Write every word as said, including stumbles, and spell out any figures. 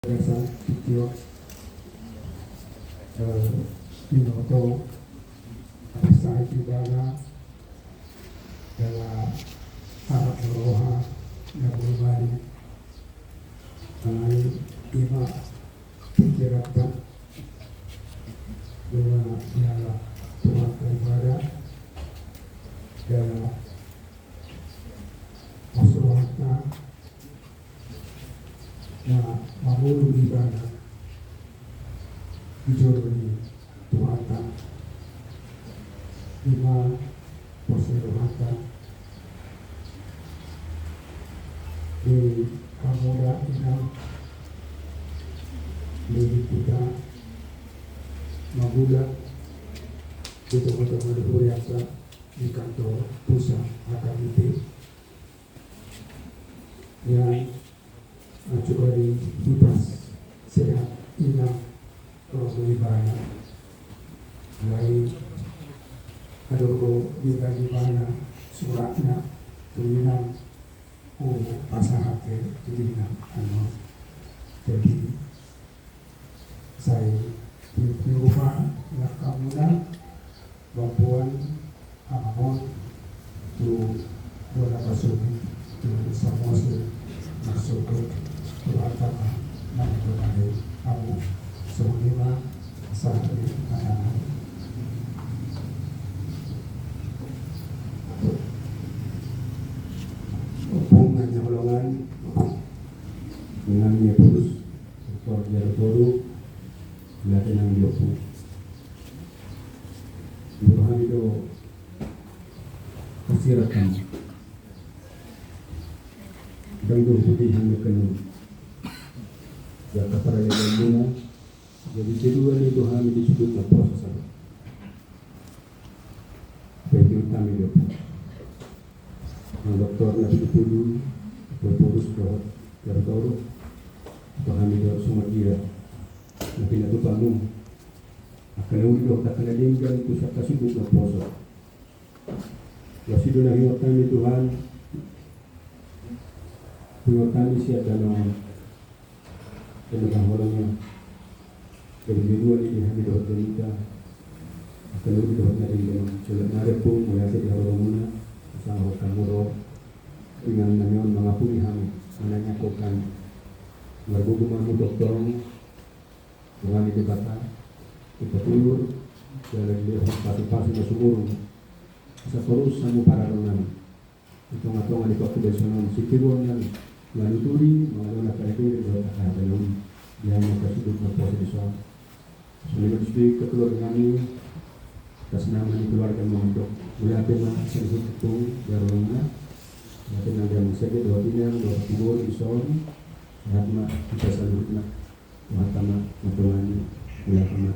Biasa video, eh, binoto, habis saya di mana, dalam anak roha, yang berbalik, lain ima pikiran tak, dua ialah Tuhan daripada, dalam masyarakat, na mangolu ibana di jolo ni Tuhanta, ima pos ni rohanta di hamu da inang, di hita mangula di tonga-tonga ni hurianta di kantor pusat H K B P. Ia, acu ari hipas sehat inang ro do ibana. Alai adong do di ibana suratna tu inang, hupasahat tu inang, anu. Jadi, sai di, di rumah, na hamuna mamboan amang on tu bona pasogit tu Samosir, marsogot tu angka na manggonahi hamu. Songon i ma sahat ni anak. Ompung na hinaholongan, inang ni Epulus, Doktor Jarot Toru, mauliate nang di ompung. Diboto hami do hasiratan. Ndang do hubuti hami angka na uli. Di angka paralean muna, jadi keduaan i do hami di sudut na poso sada. Baik, hami do nang doktor na pitupulu, Epulus dohot Jarot Toru, tu hami do songon dia na pinatupamu angka na uli dohot angka na denggan tu sian angka sudut na poso. Laos i do na huingot hami Tuhan, huingot hami sian dano on. Dano na holong i, jadi keduaan i di hami dohot di hita angka na uli dohot na denggan on. Songon i ma Ompung, mauliate di haholonganmuna, sangap hamu ro di ingan nami on mangapuli hami, manangiangkon hami. Margogo ma hamu tongtong, Tuhan i Debata, ipatulur jala dilehon pasupasu na sumurung, asa torus hamu parrohahon nami di tongatonga ni parpudi on, sitiruon nami manuturi, mangalehon angka na denggan dohot angka na uli di hami angka sudut na poso dison. Songon i ma tu keluarga nami, atas nama ni keluarga na mandok, mauliate ma sian hita Ompung di haholongmuna. Mauliate nang di amang Sege dohot inang dohot tiboru dison. Sehat ma hita saluhutna. Mauliate ma, mauliate ma.